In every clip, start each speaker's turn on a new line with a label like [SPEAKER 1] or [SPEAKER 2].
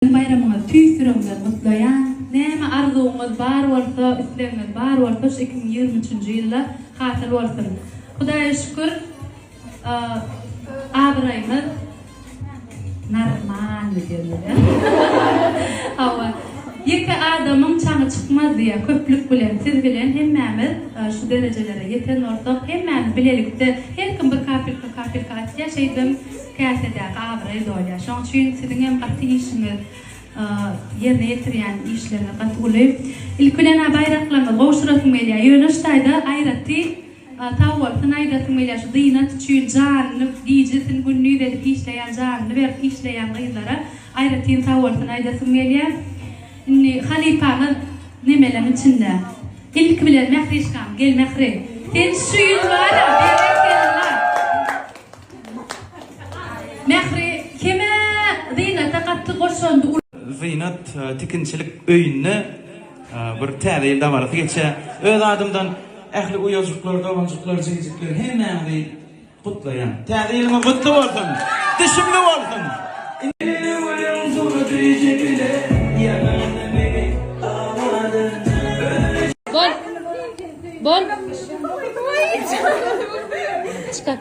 [SPEAKER 1] Baýramyňyzy tüýs ýüregimden gutlaýan. Näme arzuwyňyz bar bolsa, islegiňiz bar bolsa şu 2023-nji ýylda hasyl bolsun. Hudaýa şükür, abraýymyz normalny diýen. Hawa. Ýeke adamyň çaňy çykmaz diýýär, köplük bilen, siz bilen hemmämiz şu derejelere ýeten bolsak, hemmämiz bilelikde, her kim bir kapelka kapelka atýar, şeýdibem Käsedäki abraý dolýar. Şoň üçin siziň hem gaty işiňiz, ýerine ýetirýän işleriňiz gaty uly. Ilki bilen-ä baýraklaryňyzy gowşurasym gelýär. Ýöne şu taýda aýratyn sag bolsun aýdasym gelýär şu Zynat üçin janyny gijesini gündiz edip işleýän, janyny berip işleýän gyzlara aýratyn sag bolsun aýdasym gelýär. Indi halypaňyz nemeleň içinde. Ilki bilen Mährişkam, gel Mähri. Sen şu ýyl bar-a, berekella! Mähri hemä Zynata gaty goşandy uly.
[SPEAKER 2] Zynat tikinçilik öýünde bir täze ýyl dabarasy geçýär. Öz adymdan ähli uýajyklar, doganjyklar, jigijikler hemmäňizi gutlaýan. Täze ýylyňyz gutly bolsun! Düşümli bolsun! Indi gülüň suraty çekiler, ýaňagyna meni awadan.
[SPEAKER 1] Bol. Bol. Çykar.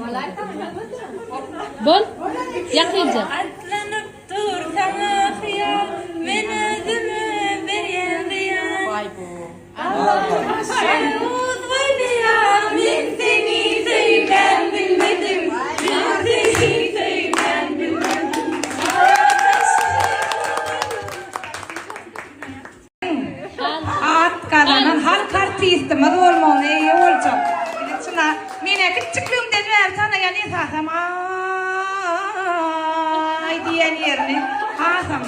[SPEAKER 1] Bol. Ýakynja.
[SPEAKER 3] Atlanyp dur saňa hyýal, Men özüme berýän zyýan. Şeruz bolýar, men seni söýmän bilmedim, Men seni söýmän bilmedim.
[SPEAKER 4] At gazanan halk artistimiz bolmagyna eýe boljak. Ine çyna, men-ä kiçjikligimden bäri tanaýan esasam aý diýen ýerini hasam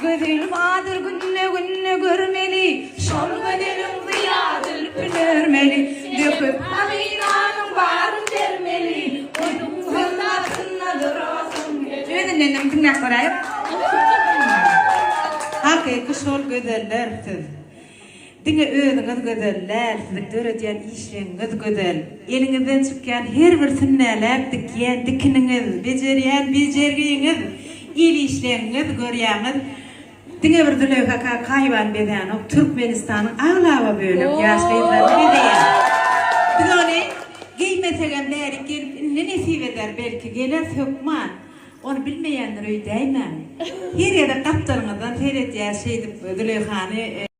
[SPEAKER 4] Gözel bardyr günde-günde görmeli, Şol gözeliň zyýa zülpün örmeli, Döküp hazynanyň baryn bermeli, Onuň hyzmatynda durasyň. Özündenem diňläp göräýiň. Hakyky şol gözeller siz. Diňe özüňiz gözel däl, siziň döredýän işleňňiz gözel. Eliňizden çykýan her bir sünnäläp dikýän dikiniňiz, bejerýän bejergiňiz, el işleňňiz görýäňiz. Diňe bir Züleýha Kakaýewany bezänok, Türkmenistanyň aglaba bölek ýaş gyzlaryny bezeýär. Biz ony geýmesegem bärik gelip indi nesip eder belki geleris hökman. Ony bilmeýändir öýdäýmäň. Her gezek gapdalyňyzdan seredýär şeýdip Züleýhany.